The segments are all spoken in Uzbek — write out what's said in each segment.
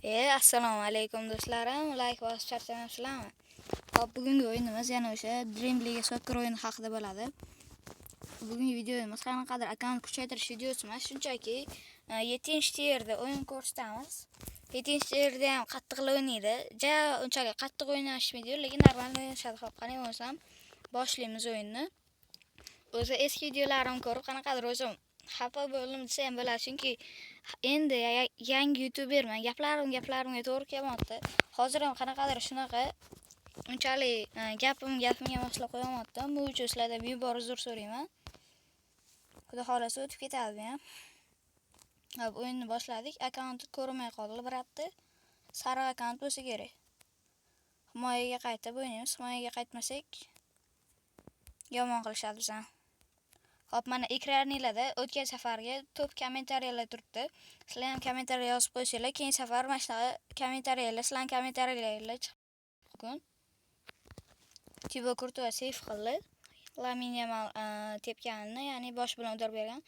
Assalomu alaykum do'stlarim, like bosib charchamayapsizlarmi? Hop, bugungi o'yinimiz yana o'sha Dream League Soccer o'yini haqida bo'ladi. Bugungi videomiz qanaqadir akkaunt kuchaytirish videosi emas, shunchaki 7-tierda o'yin ko'rsatamiz. 7-tierda ham qattiqlar o'ynaydi. Ja unchalik qattiq o'ynashmaydi, lekin normal o'ynashadi. Hop, qani bo'lsam boshlaymiz o'yinni. O'zi eski videolarimni ko'rib qanaqadir o'zim xafa bo'ldim desa ham bo'ladi, chunki endi yangi youtuberman, gaplarimga to'g'ri kelmayapti. Hozir ham qanaqadir shunaqa unchalik gapimga moslab qo'yamayaptim. Bu uchun sizlardan ming bor uzr so'rayman. Xudo xolasa o'tib ketadi bu ham. Hop, o'yinni boshladik. Akkaunt ko'rinmay qoldi biratda. Sariq akkaunt bo'lsa kerak. Himoyaga qaytib o'ynaymiz. Himoyaga qaytmasak yomon qilishadi bizani. Hop, mana ekraninglarda o'tgan safargi to'p kommentariyalar turibdi. Sizlar ham kommentariya yozib qo'ysanglar, keyin safar mana shunaqa kommentariyalar, sizlarning kommentariyalar chiqib mumkin. Tibo Kurtua seyf qildi. Lamine Yamal tepganini, ya'ni bosh bilan udar bergan.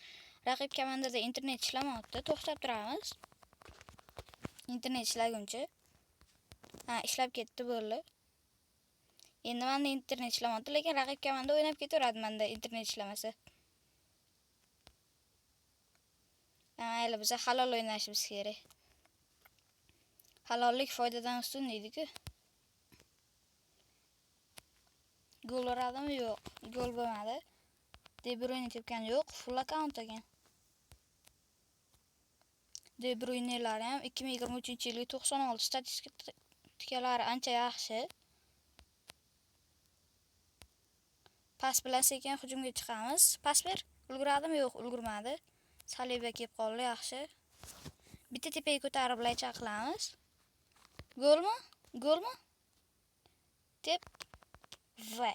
Raqib komandada internet ishlamayapti. To'xtab turamiz. Internet ishlaguncha. Ha, ishlab ketdi, bo'ldi. Endi menda internet ishlamayapti, lekin raqib komanda o'ynab ketaveradi menda internet ishlamasa. Mayli, biza halol o'ynashimiz kerak. Halollik foydadan ustun deydi-ku. Gol uradimi? Yo'q, gol bo'lmadi. De Bruyne tepgani yo'q, full akkaunt ekan. De Bruyne'lari ham 2023-yilgi 96 statistikalari ancha yaxshi. Pas bilan sekin hujumga chiqamiz. Pas ber. Ulguradimi? Yo'q, ulgurmadi. Saliba kelib qoldi, yaxshi. Bitta tepaga ko'tarib laycha qilamiz. Golmi? Golmi? Tep. Va.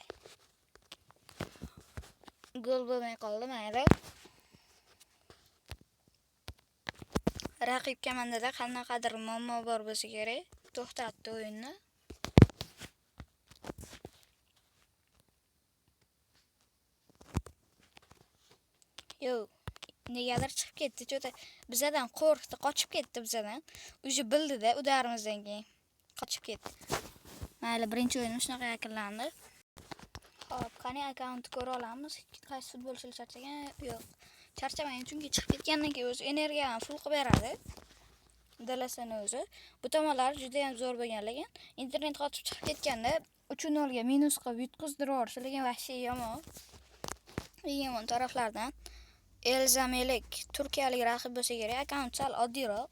Gol bo'lmay qoldi, mayli. Raqib komandada qanaqadir muammo bor bo'lsa kerak. To'xtatdi o'yinni. Yo'q, negadir chiqib ketdi. Cho'ta bizadan qo'rqdi, qochib ketdi bizadan. Уже bildida udarimizdan keyin qochib ketdi. Mayli, birinchi o'yinimiz shunaqa yakunlandi. Hop, qani akkauntni ko'ra olamiz. Qaysi futbolchilar charchagan? Yo'q. Charchamagan, chunki chiqib ketgandan keyin o'zi energiyani full qilib beradi. Dalasini o'zi. Bu tomonlari juda ham zo'r bo'lgan, lekin internet qotib chiqib ketganda 3-0 ga minus qilib yutqizdirib yuborishi, lekin vahshiy yomon. Eng yomon taraflardan Elza Melek turkiyalik raqib bo'lsa kerak. Akkaunt sal oddiyroq.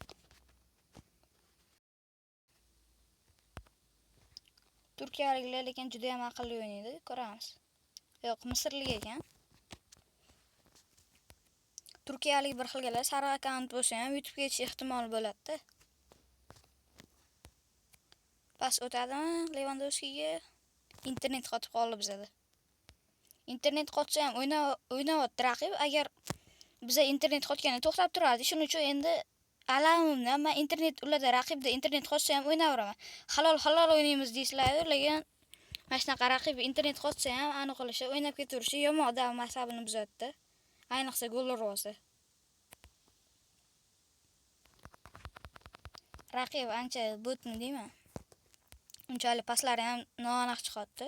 Turkiyaliklar lekin juda ham aqlli o'ynaydi, ko'ramiz. Yo'q, misrlik ekan. Turkiyalik bir xilgalar sariq akkaunt bo'lsa ham yutib ketish ehtimoli bo'ladi-da. Pas o'tadimi Levandovskiga? Internet qotib qoldi bizada. Internet qotsa ham o'ynayapti raqib. Agar biza internet qotganda to'xtab turardi. Shuning uchun endi alamimdan men internet ularda raqibda internet qotsa ham o'ynayveraman. Halol halol o'ynaymiz deysizlar-ku, lekin mana shunaqa raqib internet qotsa ham aniq qilishi, o'ynab ketaverishi yomon odam asabini buzadi. Ayniqsa gol urib olsa. Raqib ancha botmi deyman. Unchalik paslari ham noaniq chiqyapti.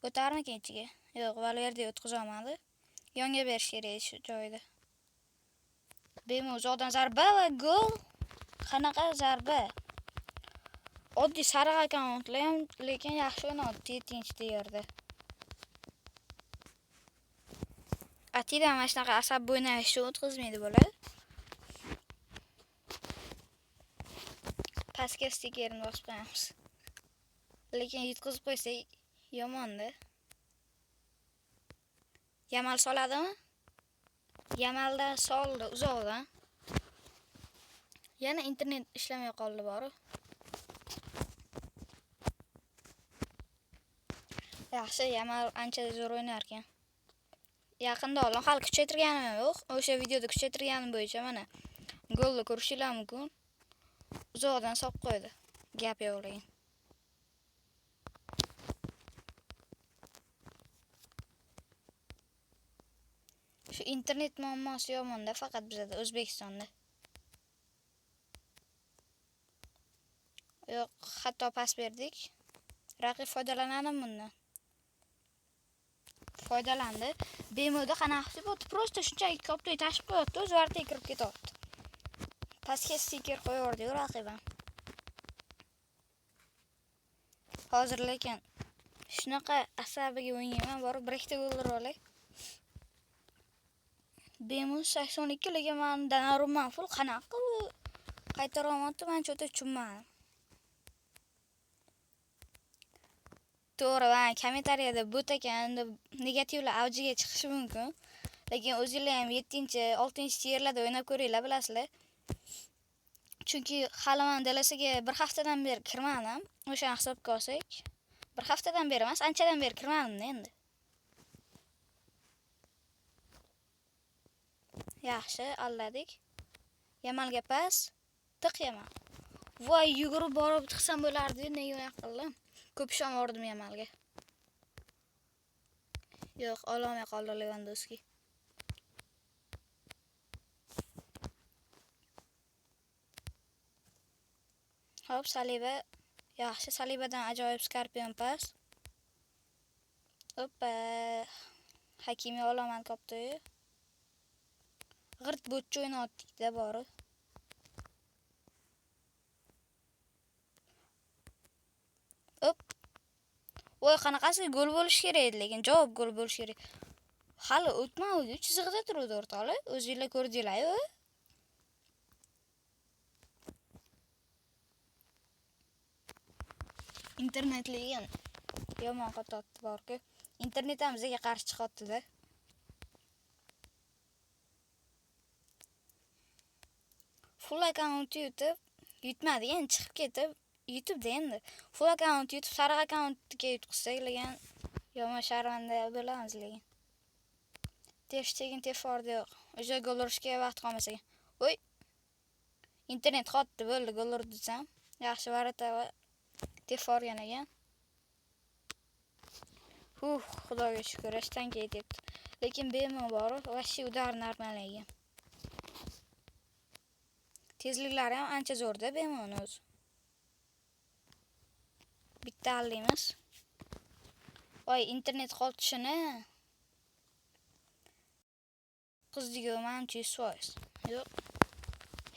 O'tarmikin ichiga? Yo'q, Valverde o'tkaza olmadi. Yonga berish kerak shu joyda. Bemu uzoqdan zarba va gol. Qanaqa zarba? Oddiy sariq akkauntlar ham lekin yaxshi o'ynayapti 7-tierda. Atida mana shunaqa asab o'ynashni o'tkazmaydi bola. Pastga stikerini bosib qo'yamiz. Lekin yutqizib qo'ysak yomonda. Yamal soladimi? Yamalda soldi uzoqdan. Yana internet ishlamay qoldi boru. Yaxshi, Yamal ancha zo'r o'ynar ekan. Yaqinda oldin hali kuchaytirganim yo'q. O'sha videoda kuchaytirganim bo'yicha mana golni ko'rishinglar mumkin. Uzoqdan solib qo'ydi. Gap yo'q lekin. Shu internet muammosi yomonda faqat bizada, O'zbekistonda. Yo'q, xato pas berdik. Raqib foydalanadimi bundan? Foydalandi. BMO'da qanaqa bo'pti? Prosta shunchaki koptoy tashib qo'yapti, o'zi vartaga kirib ketyapti. Pastga stiker qo'yaverdi-yu raqib ham. Hozir lekin shunaqa asabiga o'ynayman, borib bir ikkita gol urib olay. BMO 82, lekin men Donnarumma full qanaqa bu qaytara olmayapti, men cho'ta tushunmadim. To'g'ri, men kommentariyada bot ekan deb negativlar avjiga chiqishi mumkin. Lekin o'zinglar ham 7-chi, 6-chi yerlarda o'ynab ko'ringlar, bilasizlar. Chunki hali men DLSga bir haftadan beri kirmadim. O'shani hisobga olsak, bir haftadan beri emas, anchadan beri kirmadim endi. Yaxshi, aldadik. Yamalga pas, tiq Yamal. Voy, yugurib borib tiqsam bo'lardi, nega unaqa qildim? Ko'p ishonardim Yamalga. Yo'q, ololmay qoldi Lewandowski. Hop, Saliba. Yaxshi, Salibadan ajoyib skorpion pas. Hoppa. Hakimi olaman koptoyi. G'irt bo'tcha o'ynayotdik-da bori. Hop. Voy, qanaqasiga gol bo'lishi kerak edi, lekin javob gol bo'lishi kerak. Hali o'tmadi, chizig'ida turdi o'rtoqlar. O'zinglar ko'rdinglar-ku. Internet lekin yomon qotyapti borku. Internet ham bizga qarshi chiqyapti-da. Full account yutib, yutmadi, endi chiqib ketib, yutibdi endi. Full account yutib, sariq akkauntga yutqizsak, lekin yomon sharmanda bo'lamiz lekin. Ter Stegen teforda yo'q. O'sha gol urishga vaqt qolmas ekan. Voy. Internet qotdi, bo'ldi, gol urdi desam. Yaxshi varata va teforgan ekan. Huh, Xudoga shukr, ishdan ketyapti. Lekin BMO bor, vashi udar normal ekan. Tezliklari ham ancha zo'rda BMOni o'zi. Bitta aldaymiz. Voy, internet qotishini qizdiga manimcha 100%. Yo'q.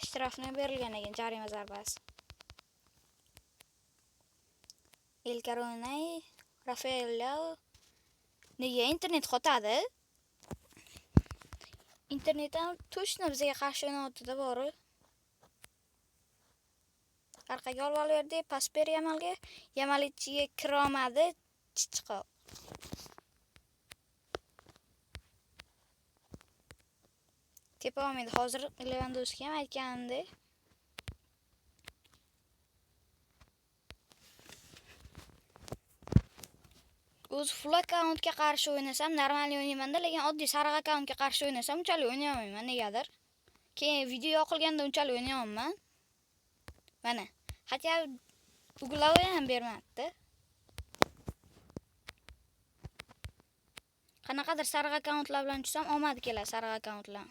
Shtrafni berilgan ekan, jarima zarbasi. El Caronay, Rafael Leao. Nega internet qotadi? Internet ham to'shni bizga qarshi o'ynayapti-da bori. Orqaga olib olverdi, pas ber Yamalga. Yamal ichiga kira olmadi, chiqib. Tepa olmaydi. Hozir Lewandowski ham aytganimdek. O'zi full akkauntga qarshi o'ynasam normal o'ynayman-da, lekin oddiy sariq akkauntga qarshi o'ynasam unchalik o'ynay olmayman negadir. Keyin video yoqilganda unchalik o'ynay olmayman. Mana, hatto uglavoy ham bermabdi. Qanaqadir sariq akkauntlar bilan tushsam omad keladi sariq akkauntlar.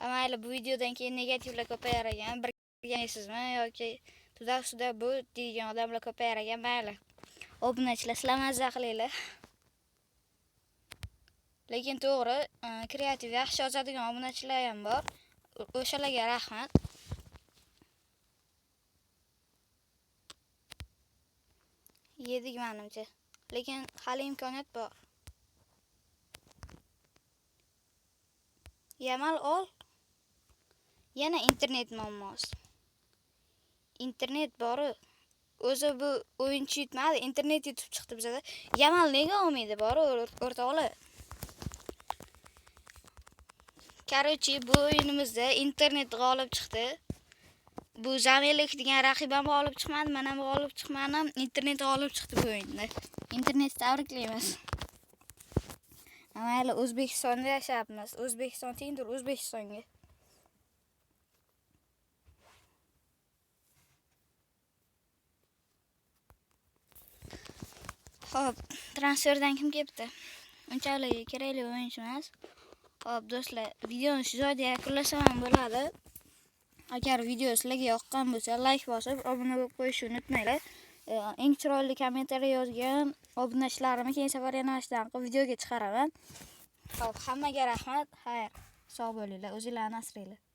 Mayli, bu videodan keyin negativlar ko'payar ekan. Bir yeysizmi yoki tuda-suda bu degan odamlar ko'payar ekan, mayli. Obunachilar, sizlar mazza qilinglar. Lekin to'g'ri, kreativ yaxshi yozadigan obunachilar ham bor. O'shalarga rahmat. Yedik menimcha. Lekin hali imkoniyat bor. Yamal ol. Yana internet muammosi. Internet bori. O'zi bu o'yinchi yutmadi, internet yutib chiqdi bizada. Yamal nega olmaydi bori o'rtoqlar? Karochi, bu o'yinimizda internet g'olib chiqdi. Bu Zamelek degan raqib ham g'olib chiqmadi, men ham g'olib chiqmadim. Internet g'olib chiqdi bu o'yinda. Internetni tabriklaymiz. Mayli, O'zbekistonda yashayapmiz. O'zbekiston tengdir O'zbekistonga. Xo'p, transferdan kim kelibdi? Unchalik kerakli o'yinchi emas. Xo'p, do'stlar, videoni shu joyda yakunlasam ham bo'ladi. Agar video sizlarga yoqqan bo'lsa, like bosib, obuna bo'lib qo'yishni unutmanglar. Eng chiroyli kommentariy yozgan obunachilarimni keyin safar yana shundan qilib videoga chiqaraman. Xo'p, hammaga rahmat. Xayr, sog' bo'linglar, o'zinglarni asranglar.